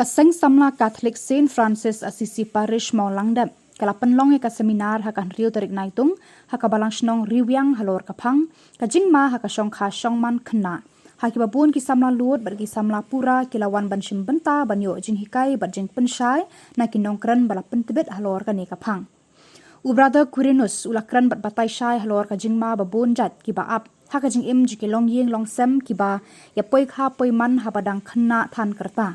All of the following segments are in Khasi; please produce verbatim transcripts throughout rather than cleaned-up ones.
Ka Seng Samla Katholik Saint Francis Assisi Parish Mawlangdep ka la pynlong ïa ka seminar ha ka hynriew tarik Naitung ha ka Balang Shnong Riwiang halor ka phang ka jingma ha ka shongkha shongman khynnah. Ha kiba bun ki samla lud bad ki samla pura ki la wan ban shim bynta ban ïoh jinghikai bad jingpynshai na ki nongkren ba la pyntbit halor kane ka phang. U Brother Quirinus u la kren bad batai shai halor ka jingma ba bun jait kiba ap ha ka jingim jong ki longïing longsem kiba ïa poi kha poi man haba dang khynnah than ka rta.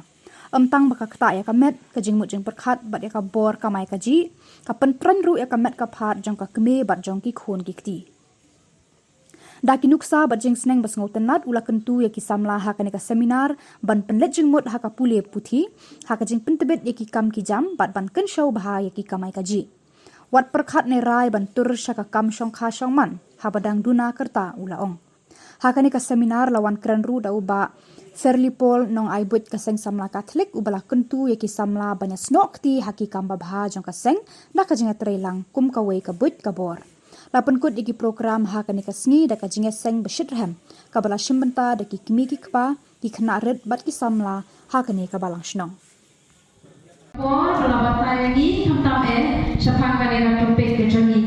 Ym tang ba ka ktah ïa ka met, ka jingmut jingpyrkhat bad ïa ka bor kamai kajih, ka pyntrei ruh ïa ka met ka phad jong ka kmie bad jong ki khun ki kti. Da ki nuksa bad jingsneng ba sngewtynnat u la kyntu ïa ki samla ha kane ka seminar ban pynleit jingmut ha ka pule puthi, ha ka jingpyntbit ïa ki kam ki jam bad ban kynshew bha ïa ki kamai kajih. Wat pyrkhat ne rai ban tur sha ka kam shongkha shongman haba dang duna ka rta, u la ong. Ha kane ka seminar la wan kren ruh da u Bah Fairley Paul, nongai buit ka Seng Samla Katholik, uba la kyntu ïa ki samla ban ïasnoh kti ha ki kam babha jong ka seng da ka jingïatreilang kum kawei ka buit ka bor. La pynkut ïa ki program ha kane ka sngi da ka jingïaseng ba shitrhem kaba la shim bynta da ki kmie ki kpa, ki khynnah rit bad ki samla ha kane ka Balang Shnong. Por ba la batai ïa ngi khamtam eh shaphang kane ka topic ka jong ngi.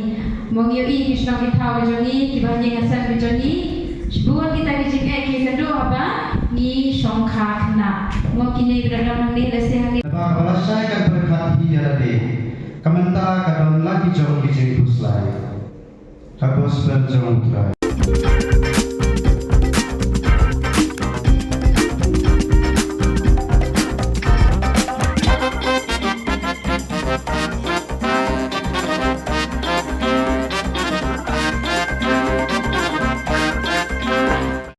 Mo ngi ïohi ki shnong ki thaw ka jong ngi, kiba ha ïing ha sem ka jong ngi, shibun kita ki jingeh ki ïakynduh haba ngi shongkha khynnah. Mo kine ba dang hangne lehse hangne. Naba kaba lashai kan pyrkhat hi ïa lade, ka mynta ka don la ki jong ki jingphuslai. Ka gospel jong U Trai.